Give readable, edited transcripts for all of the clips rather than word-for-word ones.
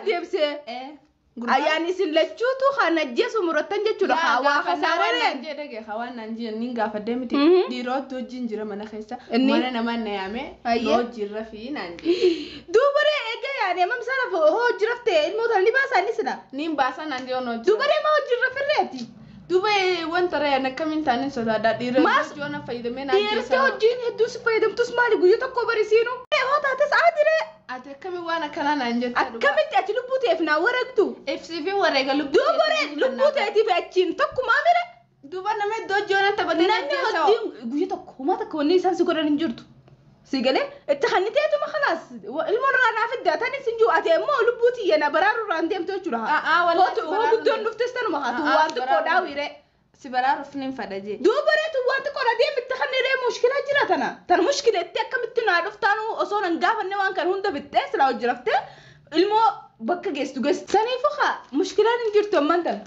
Deebisee. Ayyaanni isin lachuutu kan ajjeesu murattan jechuudha. Haa waa kasaarareen. Jedhe hawaan naan jiran nin gaafadhee miti. Dhiirota wajjin jira mana keessa. Inni? Mana namaa na yaame. Ayyee. Hojii rafii naan jedhe. Duubaree egaa yaani amma misaala hoo hojii raftee ilmoo tana ni baasaa inni sila. Nin baasaa naan jedhe hojii. Duubaree maa hojii rafirreeti? Duuba wanta re'an akkamiin taaneen sodaadha. Dhiirota wajjin na fayyadamee naan Dhiirti jeessa. hojiin hedduu si fayyadamtus maali guyyaa tokko barisiinu? Hoo taates aadiree. Ati akkamiin waan akkanaa naan jetta dhugaa? Akkamitti ati lubbuu ta'eef naa wareegdu? Ibsii fi wareega lubbuu. Duubaree lubbuu ta'eetiif achiin tokkumaa mire. Duuba nama iddoo hojii waan taphatee naan Namni jeessa. hojiin guyyaa tokko homaa takka wanni isaan si godhan hin jirtu. Si galee itti kan ta'eetuma kanaas ilmoon irraa naaf iddaa tani sin jiru ati immoo lubbuu tiyya na baraaru irraan deemtu jechuudha. A'aa wallahi si Hoo baraaru guddoon dhuftes tanuma haatu A'aa, waan si xiqqoo baraaru. daawwire. Si baraaruuf nin fadha jee. Duubareetu waan xiqqoodha deem itti kan irree mushkila jira tana. Tan mushkila itti akkamitti naa dhuftaanu osoo nan gaafanne waan kan hunda fixxee silaa hojii raftee ilmoo bakka geessu geessu. Saniifuu haa mushkilaan hin jirtu ammaan tana.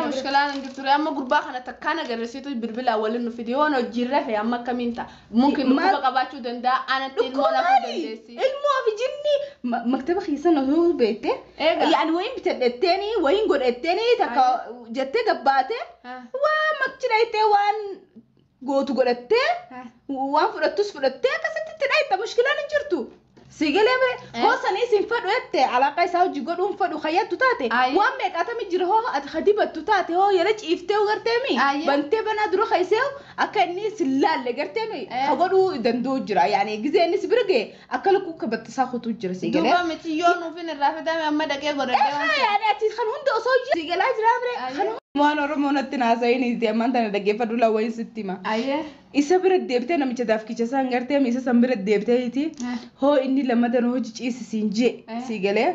Mushkilaan hin jirtu amma gurbaa kana takkaan agarsiisu bilbilaa waliin nu fide yoon hojii rafe amma akkamiin ta'a? Mumkin dhukkuba qabaachuu danda'a anatti ilmoo lafuu dandeessi. Ilmoo fi jinni maktaba keessan osoo beekte. Eega. Yaani wayin bitadhetteeni wayin godhetteeni takka jettee gabbaate waa makchi dhayitee waan gootu godhattee waan fudhattus fudhattee akkasitti itti dhayita mushkilaan hin jirtu. Si galee bee hoo sanii sin fadhu jette alaaqa isaa hojii godhuun fadhu kayyattu taate waan meeqaatami jira hoo ati kadibattu taate hoo yala ciiftee garteemi bantee banaa dura kaysee akka inni sin laalle garteemi ka godhuu danda'u jira yaani gizee inni si bira ga'e akka lukkuu kabattisaa kutuu jira si galee. Duuba miti yoo nuufin irraa fidame amma dhaqee godhadhee waan Yaani ati kan hunda osoo si galaa jira bire. Waan Oromoo natti naasa'iin ammaan tana dhaggeeffadhu laa wayin sitti hima. Ayyee. Isa bira deebitee namicha daafkicha isaan gartee isa san bira deebiteeti hoo inni lammadan hojii ciisisiin jee si galee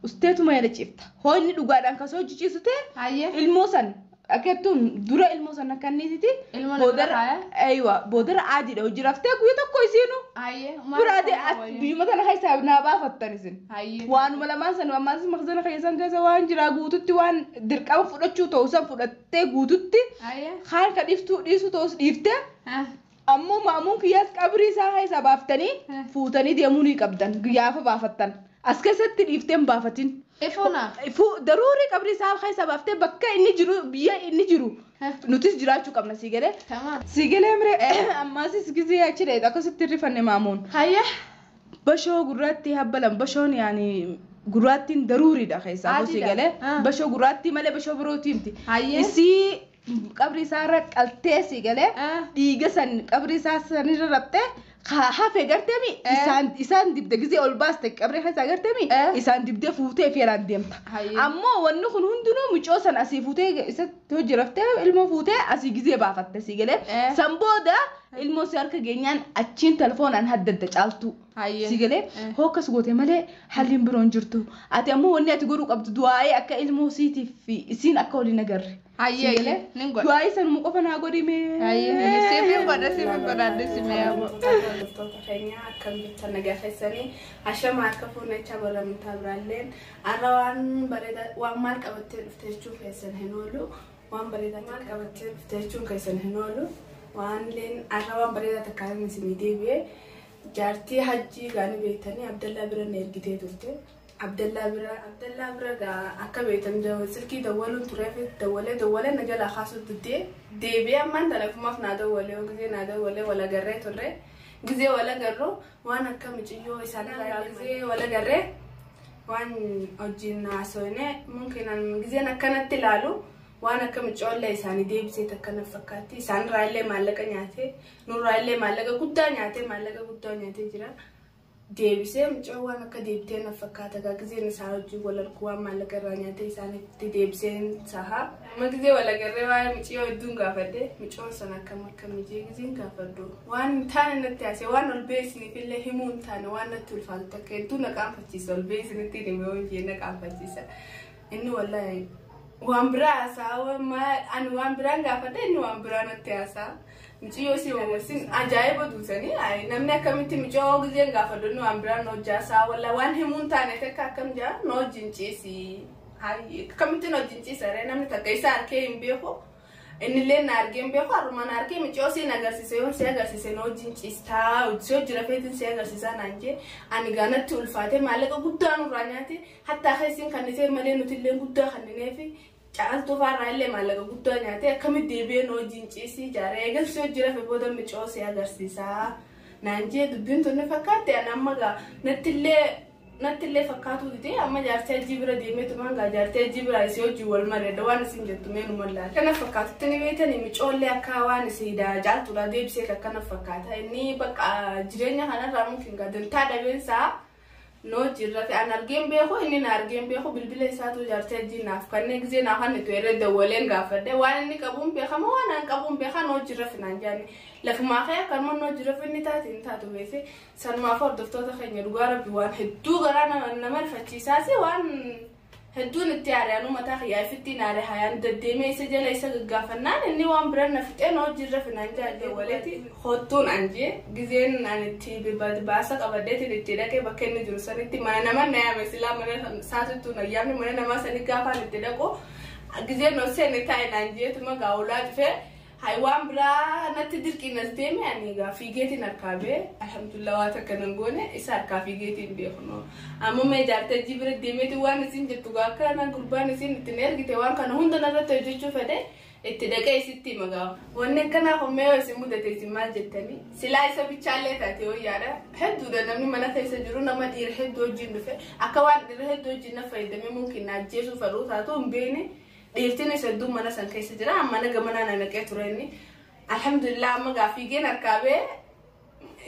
usteetuma yaada ciifta hoo inni dhugaadhaan kasoo hojii ciisu ta'e Ayyee. ilmoo san akkattuun dura ilmoo san akka inniititi Ilmoo na bira kaaya? Aywa boodara adiidha hojii raftee guyyaa tokko isiinu Ayyee. bira adii biyyuma tana keessaa naa baafattan isin. Ayyee. Waanuma lamaan san ammaas maqsana keessan keessa waan jiraa guututti waan dirqama fudhachuu ta'u san fudhattee guututti Ayyee. kaan ka dhiiftuu dhiisuu ta'us dhiiftee ammoo maamuun kiyyaas qabrii isaa keessaa baaftanii fuutanii deemuu ni qabdan guyyaa baafattan as keessatti dhiiftee hin baafatin. Ifuuna. Daruurii qabrii isaa keessaa baaftee bakka inni jiru biyya inni jiru nutis jiraachuu qabna si galee. Tamam. Si galee mire ammaasis gizee achi dheedha akkasitti rifanne maamuun. Ayyee. Bashoo gurraattii habbalan bashoon yaani gurraattiin daruuriidha keessaa si Adiidha. galee bashoo gurraattii malee bashoo birootii miti. Ayyee. Isii qabri isaa irra qaltee si galee dhiiga san qabri isaa sanirra rabtee hafe garteemi isaan dibde gizee ol baaste qabri isaa garteemi isaan dibdee fuutee fi yaraan deemta. Ammoo wanni kun hundinuu mucoo san asii fuutee isatti hojii raftee ilmoo fuutee asii gizee baafatte si galee san booda ilmoo si harka geenyaan achiin telefoonaan haddadda caaltu. Si galee hoo akkas goote malee halliin biroon jirtu. Ati ammoo wanni ati godhuu qabdu du'aa'ee akka ilmoo siitiif fi isiin akka waliin agarre. Ayyee. Si galee Nin godha. du'aa'ee sanuma qofa naa godhime. Ayyee. Siifin godha siifin godha addisi mee yaaboo. Hordoftoota keenya akkam jirtan nagaa keessanii ashama harka fuunechaa baramutaa biraalleen har'a waan bareedaa waan maal qabattee dhufte jechuun keessan hin oolu waan bareedaa maal qabattee dhufte jechuun keessan hin oolu waan leen har'a waan bareedaa takkaan isinii deebi'ee jaartii hajjii gaanii beektanii Abdallaa bira na ergitee turte. Abdallaa bira Abdallaa bira gaa akka beektan silkii dawwaluun tureef dawwalee dawwalee na jalaa kaasuu diddee deebi'ee ammaan telefomaaf naa dawwalee gisee naa dawwalee wal agarree turre gisee wal agarru waan akka muciyyoo isaan gisee wal agarree waan hojiin haasofne mumkinan giseen akkanatti ilaalu waan akka mucoollee isaanii deebisee akkana fakkaatti isaan irraa illee maallaqa nyaatee nurraa illee maallaqa guddaa nyaatee maallaqa guddaa nyaatee jira. Deebisee mucoo waan akka deebitee na fakkaata gaa giseen isaa hojii wal arguu waan maallaqa irraa nyaatee isaanitti deebiseen saha. Amma gisee wal agarree waa'ee muciyyoo hedduun gaafadhe mucoon sana akkam akkam ijee giseen gaafadhu waan hin taane natti haasee waan ol ba'e isiniif illee himuu hin taane waan natti ulfaatu takka hedduu na qaanfachiisa ol ba'e isinitti himee hojii na qaanfachiisa. Inni wallaahi waan biraa haasaa ani waan biraan gaafadhe inni waan biraa natti haasaa. Muciyyoo si oomishin ajaa'iba duusanii namni akkamitti muciyyoo giseen gaafadhu inni waan biraan hojjaasaa walla waan himuu hin taane takka akkam jaa na wajjin ciisi akkamitti na wajjin ciisa ree namni takka isa harkee hin beeku Innillee na argeen beeku haruma na argee micoo si agarsiise yoo si agarsiise na wajjin ciistaa si hojii rafeetiin si agarsiisaa naan jee ani gaanatti ulfaate maallaqa guddaa nurraa nyaate hattaa keessiin kannitee malee nutillee guddaa kannineefi caaltuu faarraa illee maallaqa guddaa nyaate akkamitti deebi'ee na wajjin ciisii jaaree eegal si hojii rafe booda micoo si agarsiisaa naan jee dubbiin tun fakkaatte ani amma gaa nattillee fakkaatu dide amma jaartii ajii bira deemeetumaan gaa jaartii ajii bira isii hojii wal mareedha waan isin jettu meenuma laala. Kana fakkaatutti ni beekani micoollee akka waan isii jaaltuudha deebisee akkana fakkaata inni bakka jireenya kanarraa mungkin gaa dantaa dhabeensaa noo jirra fi an argeen beeku inni na argeen beeku bilbila isaatu jaartii ajii naaf kanneen gisee naaf kan itti erga dawwaleen gaafadhe waan inni qabuun beekama waan an qabuun beekaa noo jirra fi naan jaanne lafumaa kee akkanuma noo jirra fi inni taate hin taatu beese sanumaaf hordoftoota keenya dhugaa rabbi waan hedduu garaa nama rifachiisaas waan hedduun itti aari'an mataa kiyyaa ifittiin aare hayaan deddeemee isa jala isa gaggaafannaan inni waan biraan na fixee noo jirra fi naan jaalle waletti hottuun anjee gizeen an itti baasa qabaddeetiin itti dhaqee bakka inni jiru sanitti mana nama na yaame silaa mana saatuttuu na yaamne mana namaa sanii gaafaan itti dhaqu gizeen ol seenne taa'e naan jeetuma gaa'ulaa cufee haywaan biraa natti dirqiin as deeme ani egaa fiigeetiin harkaa bee alhamdulillah waan takka nan goone isa harkaa fiigeetiin beeknu amma mee jaartii ajii bira deemeeti waan isin jettu gaa akka na gurbaan isin ittiin ergite waan kana hunda narratti hojjechuu fedhe itti dhaqee isitti hima gaa wanni akkanaa kun mee yoo isin mudate isin maal jettanii silaa isa bichaallee taate wayyaadha hedduudha namni mana keessa jiru nama dhiira hedduu wajjin dhufe akka waan dhiira hedduu wajjin na fayyadamee mungkin na ajjeesuu fedhuu taatu hin beekne dhiirtinis hedduu mana san keessa jira mana gamanaa na naqee ture inni alhamdulillah amma gaa fiigeen harkaa bee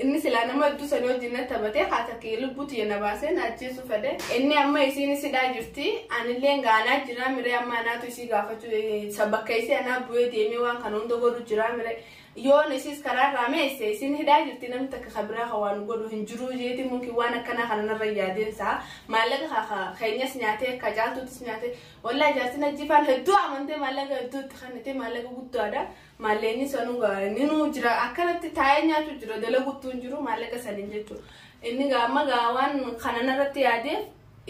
inni silaa nama hedduu sanii wajjin na taphatee haa takkee lubbuu tiyya na baasee na ajjeesuu fedhe inni amma isiin sidhaa jirti anillee gaanaa jira miree amma anaatu isii gaafachuu bakka isii anaa bu'ee deemee waan kana hunda godhu jira miree yoon isiis karaarraa meesse isin hidhaa jirti namni takka kabiraa ka waan godhu hin jiru jeeti mungkin waan akkanaa kana narra yaadeensaa maallaqa keenyas nyaatee akka caaltuutis nyaatee wallaa jaartiin ajjifaan hedduu amantee maallaqa hedduu itti kannitee maallaqa guddaadha maalleenyi sanuu ninuu jira akkanatti taa'ee nyaatu jira dalaguttuu hin jiru maallaqa saniin jechuudha inni amma gaa waan kana narratti yaadeef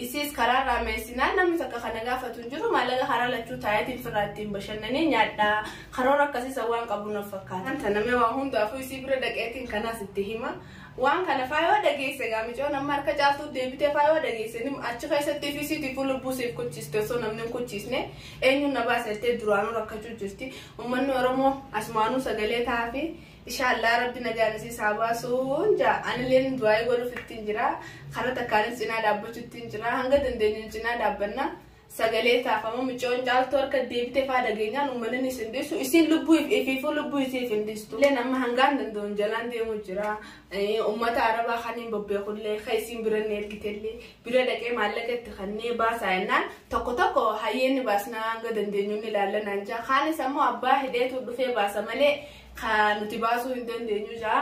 isiis karaarraa meessinaan namni takka kana gaafatu hin jiru maallaqa karaa lachuu taa'eetiin firraa ittiin bashannanee nyaadhaa karoora akkasiisa waan qabu na fakkaata. Namni waan hundaafuu isii bira dhaqeetiin kanaas itti hima waan kana faayoo dhageesse gaa micoon amma harka caaltuu deebitee faayoo dhageesse achi keessatti fi isiitiif lubbuu siif kuchiste osoo namni hin kuchisne eenyuun na baasettee duraanuu rakkachuu jirti uummanni Oromoo asumaanuu sagalee ta'aafi inshallah rabbi nagaan isii haa baasuun jaa anilleen du'aa godhuuf ittiin jira karaa takkaanis cinaa dhaabbachuu ittiin jira hanga dandeenyuun cinaa dhaabbanna sagalee taafama micoon caaltuu harka deebitee faa dhageenyaan uummanni isin dhiisu isin lubbuu ifiifuu lubbuu isiif hin dhiistu. Illee nama hangaan danda'uun jalaan deemu jira uummata arabaa kan hin bobbeekullee kan isin bira inni ergitellee bira dhaqee maallaqa itti kannee baasaa jennaan tokko tokko hayyeenni baasnaa hanga dandeenyuun ilaallanaan jaa kaanis ammoo abbaa hidheetu dhufee baasa malee kan nuti baasuu hin dandeenyu jaa.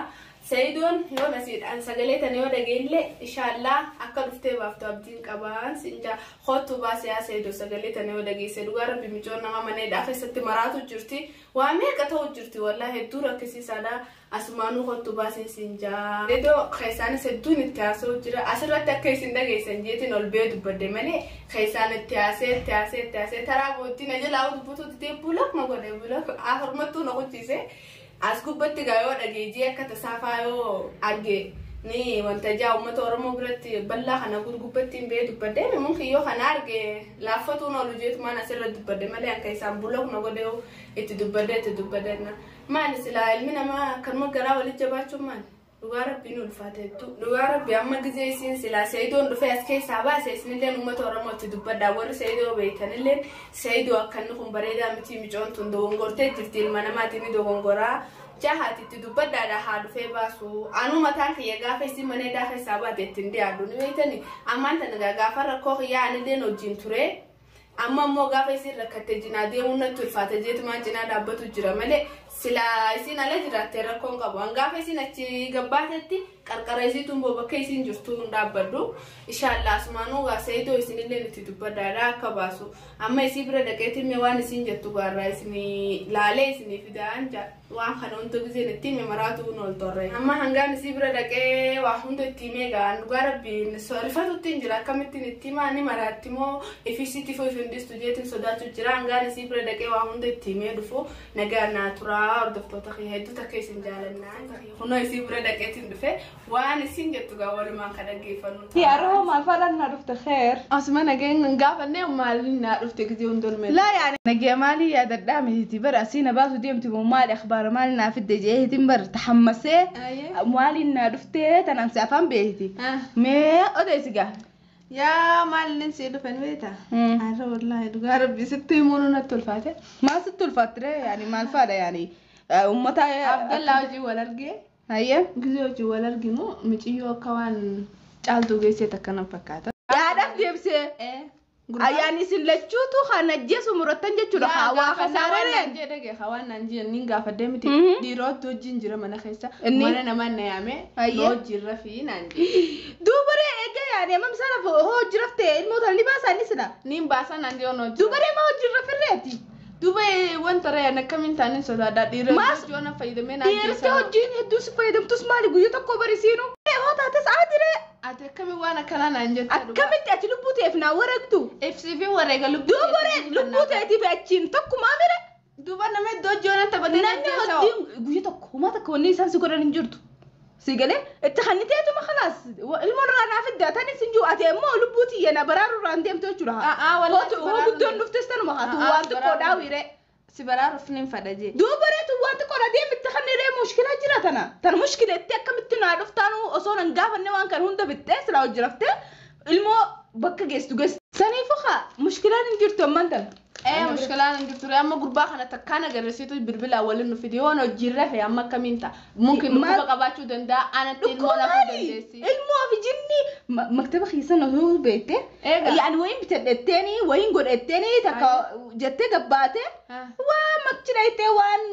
Sayidoon yoo nasiidhaan sagalee tana yoo dhageellee inshaallaa akka dhuftee baaftu abdiin qabaan siin jaa kottu baasee yaa Sayidoo sagalee tana yoo dhageesse dhugaa rabbi micoon nama maneedhaa keessatti maraatu jirti waa meeqa ta'u jirti wallaa hedduu rakkisiisaadha asumaanuu kottu baasee siin jaa. Sayidoo keessaanis hedduun itti haasa'u jira asirratti akka isin dhageessan jeetiin ol bee dubbadde malee keessaan itti haasee itti haasee itti haasee taraa boottiin ajalaa dubbatu didee bulak na godhe bulak afurmattuu na kuchise. As gubbatti gaa yoo dhageejjii akka tasaafaa yoo arge ni wanta jaa uummata Oromoo biratti bal'aa kana gubbatti hin bee dubbadde mungkin yoo kana arge laaffatuun oolu jeetumaan asirra dubbadde malee akka isaan bulok na godhe itti dubbadde itti dubbadde maali silaa ilmi namaa akkanuma garaa walitti jabaachuun maali dhugaa rabbiin ulfaate hedduu dhugaa rabbi amma gizee isiin silaa Sayidoon dhufee as keessaa baase isinilleen uummata Oromootti dubbadhaa warri Sayidoo beektanilleen Sayidoo akkanni kun bareedaa miti micoon tun dogongortee jirti ilma namaatiin ni dogongoraa jahaati itti dubbadhaadha haa dhufee baasu anuu mataan kiyya gaafa isin mana hidhaa keessaa baate ittiin dhiyaadhu ni beektani ammaan tana gaafa rakkoo kiyyaa anilleen wajjin ture amma ammoo gaafa isin rakkatte jinaa deemuun natti ulfaate jeetumaan cinaa dhaabbatu jira malee silaa isin ala jiraattee rakkoon qabu an gaafa isin achi gabbaatetti Qarqara isiituun boo bakka isiin jirtu hin dhaabbadhu. Inshaallah asumaanuu gaa Saidoo isinillee itti dubbadhaadha akka baasu. Amma isii bira dhaqeetiin mee waan isiin jettu gaarraa isinii laalee isinii fidaan waan kana hunda gizeen itti hime maraatu hin ooltorre. Amma hangaan isii bira dhaqee waa hunda itti himee gaan dhugaa rabbiin rifatutti hin jira akkamittiin itti himaa ni maraatti moo ifisitti fuu ifin dhistu jeetiin sodaachuu jira hangaan isii bira dhaqee waa hunda itti himee dhufu nagaan naa turaa hordoftoota kiyya hedduu takka isin jaalannaa. Kunoo isii bira dhaqeetiin dhufe waan isin jettu gaa walumaan kan dhaggeeffannu ta'a. Yaa roho maal faadhaan naa dhufte kheer. Asuma nageen hin gaafanne maaliin naa dhufte gizee hundoon mee. Laa yaani nagee maalii yaadadhaa miti bara asii na baasu deemti moo maali akhbaara maali naa fidde jeehitiin bar tahammasee maaliin naa dhuftee tanaan si afaan beehiti. Mee odeessi gaa. Yaa maaliin si dhufan beektaa? Arra wallaahi dhugaa rabbi sitti himuun natti ulfaate. Maal sitti ulfaattire yaani maal faadha yaani uummata. Abdallaa hojii wal argee. Hayyee. Gizee hojii wal arginu miiciyyoo akka waan caaltuu geessee takka nan fakkaata. Yaadaaf deebisee. Ayyaani isin lachuutu kan ajjeesu murattan jechuudha. Waa kasaarareen. Jedhe hawaan naan jiran niin gaafadhee miti. Dhiirota wajjin jira mana keessa. Mana namaa na yaame. Hojii irra fi naan jedhe. Dubaree egaa yaani amma misaala hojii raftee ilmoota ni baasaa inni sila. Niin baasaa naan jedhu hojii. Dubaree maa hojii irra firreeti? Duuba wanta re'aan akkamiin taaneen sodaadha. Dhiirota hojii na fayyadamee naan Dhiirota hojiin hedduu si fayyadamtus maali guyyaa tokko barisiinu? Hoo taates adiree. Ati akkamiin waan akkanaa naan jettaa dhugaa? Akkamitti ati lubbuu ta'eef naa wareegdu? Ibsii fi wareega lubbuu Dubaree lubbuu ta'eetiif achiin tokkumaa mire. Duuba nama iddoo hojii waan taphatee Namni hojii guyyaa tokko homaa takka wanni isaan si godhan hin jirtu. Si galee itti kanni ta'eetuma khalaas ilmoon irraa naaf iddaa tani sin jiru ati immoo lubbuu tiyya na baraaruu irraan deemtu jechuudha. Hoo guddoon dhuftes tanuma haatu waan xiqqoo daawwire. Si baraaruuf nin fadha jee. Dubareetu waan xiqqoodha deemitti kan irree mushkila jira tana. Tan mushkila itti akkamitti naa dhuftaanu osoo nan gaafanne waan kan hunda fixxee silaa hojii raftee ilmoo bakka geesstu geesstu. Saniifuu haa mushkilaan hin jirtu ammaan tana. Mushkilaan hin jirtu amma gurbaa kana takkaan agarsiisu bilbilaa waliin nu fide yoon hojii rafe amma akkamiin ta'a. Mumkin dhukkuba qabaachuu danda'a anatti ilmoo nafuu dandeessi. Ilmoo fi jinni maktaba keessan osoo beekte. Yaani wayiin bitadhetteeni wayiin godhetteeni takka jettee gabbaate waa makchi dhayitee waan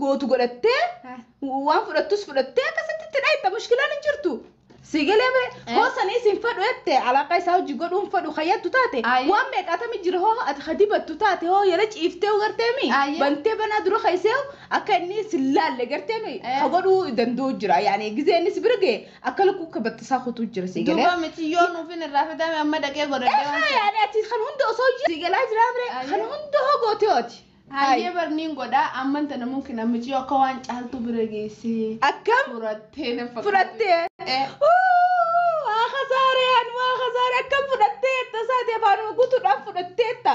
gootu godhattee waan fudhattus fudhattee akkasitti itti dhayita mushkilaan hin jirtu. Sigalee bee hoo sanii isin fadhu jette alaaqa isaa hojii godhuun fadhu kayyattu taate waan meeqaatami jira hoo ati kadibattu taate hoo yala ciiftee garteemi bantee banaa dura kaysee akka inni sin laalle garteemi ka godhuu danda'u jira yaani gizee inni si bira ga'e akka lukkuu kabattisaa kutuu jira sigalee. Duuba miti yoo nuufin irraa fidame amma dhaqee godhadhee waan. Yaani ati kan hunda osoo sigalaa jira bire kan hunda hoo goote hooti. Hayyee barniin godhaa amman tana mumkin ammichi akka waan caaltu bira geessee. Akkam? Fudhattee na fakkaata. Fudhattee. Waa kasaareen waa kasaaree akkam fudhattee tasaatee afaan guutuudhaan fudhatteetta.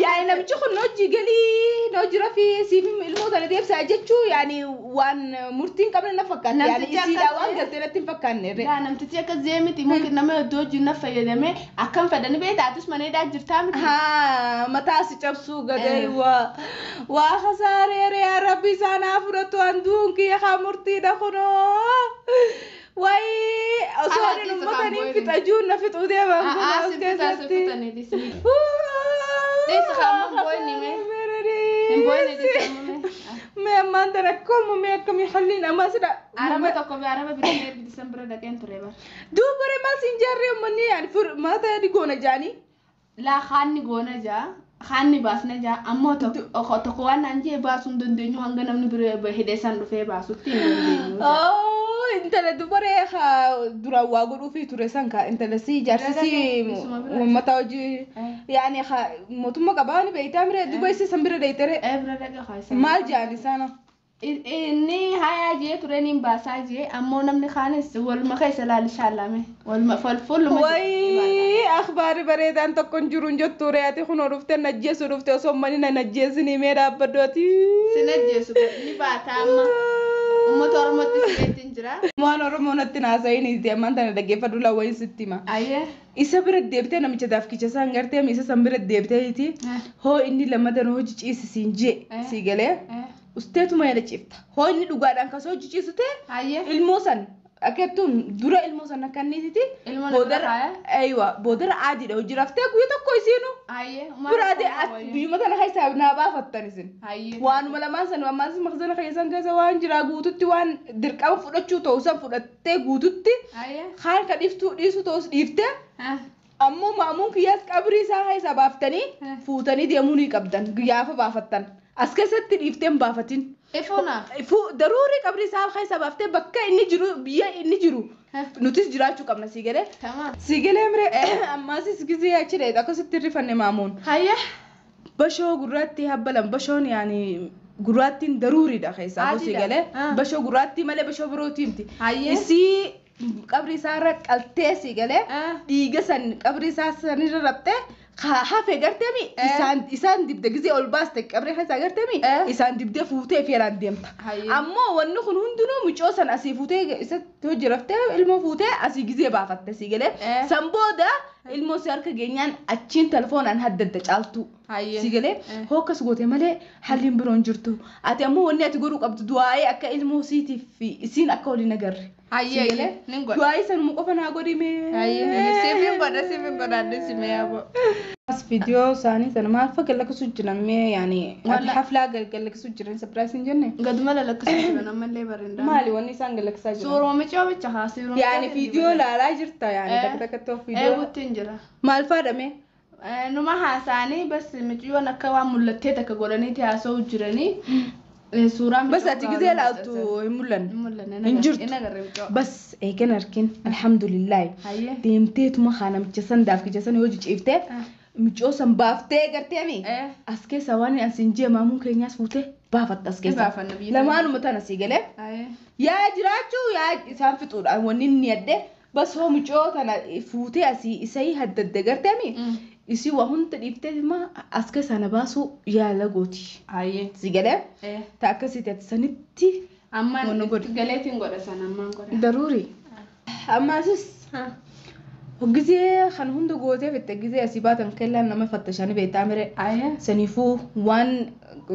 Yaani namichi kun hojii galii hojii rafii siif ilmoo tana deemsaa jechuu yaani waan murtii hin qabne na fakkaata. Yaani isiidhaa waan galtee natti hin fakkaanne. Yaa namtichi akka zeemiti mumkin nama iddoo hojii na fayyadamee akkam fedhani beektaa atis mana hidhaa jirtaa miti. Haa mataa si cabsuu gadee waa. Waa kasaaree yaa rabbi isaan haa fudhatu handuun kiyya haa murtiidha kunoo. Wayi osoo ani uummataniin fixa jiru na fixuu deeman kun as keessatti. Mee ammaan tana akkuma mee akkamii halliin ammaa sidha. Araba tokko fi araba bitatee ergitisan bira dhaqeen ture bara. Duubare maal siin jaarree uummanni yaani maata ni goona jaanii. Laa haanni goona jaa. Haanni baasna jaa ammoo tokko waan naan jee baasuu hin dandeenyu hanga namni bira hidhee san dhufee baasutti hin dandeenyu. Intala dubaree duraan waa godhuufii ture san ka intala si jaarsisi uummata hojii yaani mootummaa qabaa ni beektaa mire duba isii san bira deeytere maal jaan isaana. Inni hayaa jee ture niin baasaa jee ammoo namni kaanis waluma keessa laalishaallame waluma fuuluma. Wayii akhbaari bareedaan tokko hin jiru hin jettu re'aati kunoo dhuftee najjeessu dhufte osoo manni na najjeessinii mee dhaabbaddooti. Si najjeessu ni baata amma. Uummata Oromootti sibeetti jira. Waan Oromoo natti haasa'in ammaan tana dhaggeeffadhu lawwayin sitti hima. Isa bira deebitee namicha daafkicha isaan gartee isa san bira deebiteeti hoo inni lammadan hojii ciisisiin jee si galee usteetuma yaada ciifta. Hoo inni dhugaadhaan kasoo hojii ciisu ta'e ilmoo san Akkattuun dura ilmoo sana kanniititi. Boodara aywa boodara adiidha hojii raftee guyyaa tokko isiinu. Biraadee biyyuma tana keessaa naa baafattan isin. Waanuma lamaan san ammaas maqsana keessan keessa waan jira guututti waan dirqama fudhachuu ta'u san fudhattee guututti. Kaan ka dhiiftuu dhiisuu ta'us dhiiftee. Ammoo maamuun kiyyaas qabrii isaa keessaa baaftanii fuutanii deemuu ni qabdan gaafa baafattan. As keessatti dhiiftee hin baafatin. Ifuuna. Daruurii qabrii isaa keessaa baaftee bakka inni jiru biyya inni jiru nutis jiraachuu qabna sii galee. Sii galee miree ammaasis gizee achi dheedha akkasitti hirrifanne maamuun. Hayya. Bashoo gurraattii habbalan bashoon yaani gurraattiin daruuriidha keessaa sii galee. Bashoo gurraattii malee bashoo birootii miti. Isii qabrii isaarra qaltee sii galee dhiiga san qabrii isaa sanirra rabxee. Hafe garteemi isaan dibde gizee ol baaste qabrii keessaa garteemi isaan dibdee fuutee fi yeraan deemta. Ammoo wanni kun hundinuu mucoo san asii fuutee isatti hojii raftee ilmoo fuutee asii gizee baafatte sii galee. San booda ilmoo si harka geenyaan achiin telefoonaan haddadda caaltu. Si galee hookas goote malee halliin biroon jirtu. Ati ammoo wanni ati godhuu qabdu du'aa'ee akka ilmoo siitiif isiin akka waliin agarre. Du'aa'ee sanuma qofa naa godhime. Siifin godha addisi yaaboo. As viidiyoo isaanii sana maal fa galakkisuu jiran mee yaani ati haflaa galakkisuu jiran sapiraayis hin jenne? Gaduma lalakkisuu jiran ammallee bareedaa. Maali wanni isaan galakkisaa jiran? Suuraa micoo bicha haasii. Yaani viidiyoo laalaa jirta yaani takka takkatti of viidiyoo. Eeguutti hin jira. Maal faadhame? Numa haasaanii bas miciyyoon akka waan mul'attee takka godhaniiti haasa'uu jiranii. Suuraa Bas ati gizee laaltu hin mul'anne. Hin jirtu. Bas eegan arkin alhamdulillahi. Deemteetuma haa namicha san daafkicha san yoo jiciiftee micoo san baaftee garteemi. As keessa waan asiin jee maamuun keenyaas fuutee baafatta as keessa. Lamaanuma tana sii galee. Yaa jiraachuu yaa isaan fixuudhaan wanni inni adde bas hoo micoo tana fuutee asii isai haddadde garteemi. Isii waa hunda dhiiftee as keessaa na baasuu yaala gooti. Si galee? Ta akkasii ati sanitti. Ammaan galeetiin godha sana ammaan godha. Daruuri. Ammaasis gizee kan hunda gootee fitte gizee asii baatan kellaan nama fattashanii beektaa miree. Saniifuu waan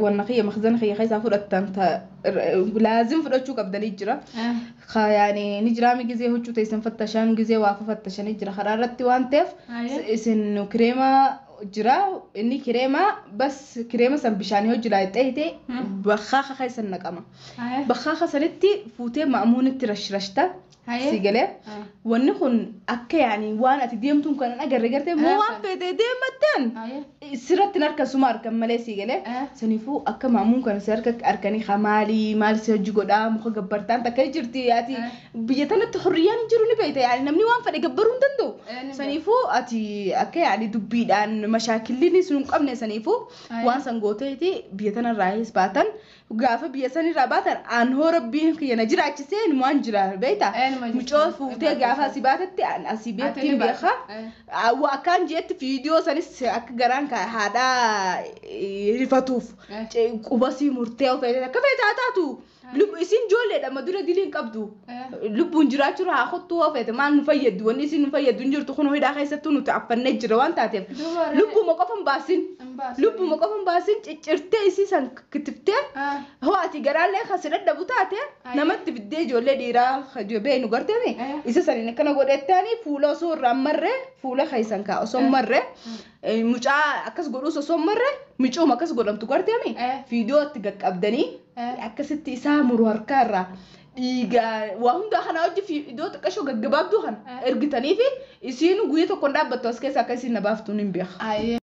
wanna kiyya makzana kiyya keessaa fudhattan laazim fudhachuu qabdanii jira. Yaani ni jiraami gizee huccuu teessan fattashan gizee waafa fattashanii jira karaa irratti waan ta'eef isin kireema jira inni kireema bas kireema san bishaanii hojii laayixee hidhee bakkaaqa keessan naqama. Bakkaaqa sanitti fuutee ma'amuunitti rashirashta. Si galee wanni kun akka yaani waan ati deemtuun kan agarre gartee moo waan feetee deemattan sirratti harka suma harkan malee si galee saniifuu akka maamuun kan si harka harkanii hamaalii maal si hojii godhaa muka gabbartaan takka jirti ati biyya tanatti hurriyyaan hin jiru ni beekta yaani namni waan fedhe gabbaruu hin danda'u saniifuu ati akka yaani dubbiidhaan mashaakilliin sun hin qabne saniifuu waan san gooteeti biyya tanarraayis baatan gaafa biyya sanirraa baatan aan hoo rabbiin kiyya na jiraachisee waan jira beekta. Mucoo fuutee gaafa asii baatetti asii beektiin beeka. Akkaan jeetti viidiyoo sanis akka garaan haadhaa rifatuuf qubasii murtee of akka feetaa taatu. Isin ijoolleedha madura diliin qabdu. Lubbuun jiraachuu haa kottuu of feete maal nu fayyaddu wanni isin nu fayyaddu hin jirtu kun hidhaa keessattuu nuti affannee jira waan taateef. Lubbuma qofa hin baasin. Lubbuma qofa hin baasin ciccirtee isii san kitiftee hoo ati garaallee kan si dadhabu taate namatti fiddee ijoollee dhiiraa beenu garteemi isa saniin akkana godhettaani fuula osoo irraa marree fuula keessan kaa osoo marree mucaa akkas godhuus osoo marree micooma akkas godhamtu garteemi viidiyoo itti qaqqabdanii akkasitti isaa muru harkaa irraa dhiigaa waa hundaa kana hojii viidiyoo xiqqashoo gaggabaabduu kana ergitanii fi isiin guyyaa tokkoon dhaabbattu as keessa akka isiin na baaftuun hin beeku.